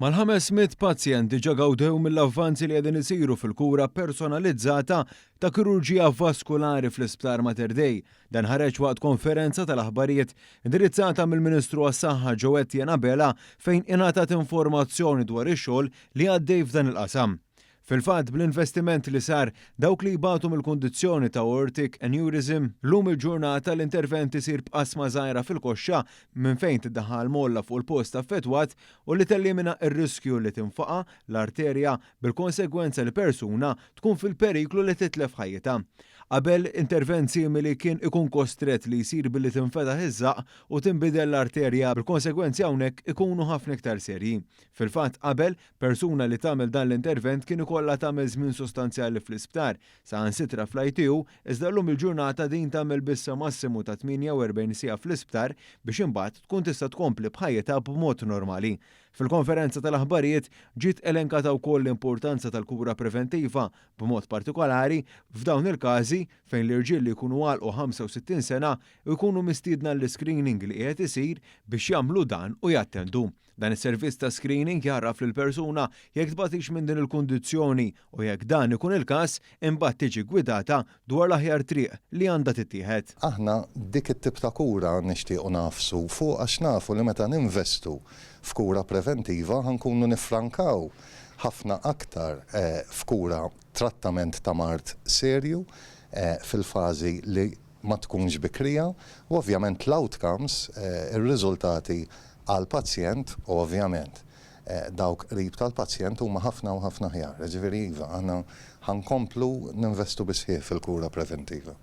Mal-500 pazjent diġà gawdew mill-avvanzi li qegħdin isiru fil-kura personalizzata ta' kirurġija vaskulari fl-Isptar Mater Dei. Dan ħareġ waqt konferenza tal-aħbarijiet indirizzata mill-Ministru għas-Saħħa Jo Etienne Abela fejn ingħatat informazzjoni dwar ix-xogħol li għaddej f'dan il-qasam. Fil-fatt, bl-investiment li sar, dawk li jbatu mill-kundizzjoni ta' aortic aneurysm, llum il-ġurnata l-intervent isir b'qasma żgħira fil-koxxa minn fejn tiddaħħal molla fuq il-post affettwat u li tellimina r-riskju li tinfaqa' l-arterja bil-konsegwenza li persuna tkun fil-periklu li titlef ħajjitha. Qabel, intervent simili kien ikun kostrett li jsir billi tinfetaħ iż-żaqq u tinbidel l-arterja bil-konsegwenzi hawnhekk ikunu ħafna iktar serji. Fil-fatt, qabel, Persuna li tagħmel dan l-intervent kien ikollha tagħmel żmien sostanzjali fl-isptar, saħansitra fl-ITU, iżda llum il-ġurnata din tagħmel biss sa massimu ta' 48 siegħa fl-isptar biex imbagħad tkun tista' tkompli b'ħajjitha b'mod normali. Fil-konferenza tal-aħbarijiet ġiet elenkata wkoll l-importanza tal-kura preventiva, b'mod partikolari f'dawn il-każi fejn l-irġiel li jkunu għalqu 65 sena jkunu mistiedna għall-iscreening li qiegħed isir biex jagħmlu dan u jattendu. Dan is-servizz ta' screening jgħarraf lill-persuna jekk tbatix minn din il-kundizzjoni u jekk dan ikun il-każ, imbagħad tiġi ggwidata dwar l-aħjar triq li għandha tittieħed. Aħna dik it-tip ta' kura nixtiequ nagħfsu fuq għax nafu li meta ninvestu f'kura preventiva ħa nkunu niffrankaw ħafna aktar f'kura trattament ta' mard serju fil-fażi li ma tkunx bikrija u ovvjament l-outcomes, ir-riżultati għall-pazjent u ovvjament dawk qrib tal-pazjent huma ħafna u ħafna aħjar. Jiġifieri iva, aħna ħa nkomplu ninvestu bis-sħiħ fil-kura preventiva.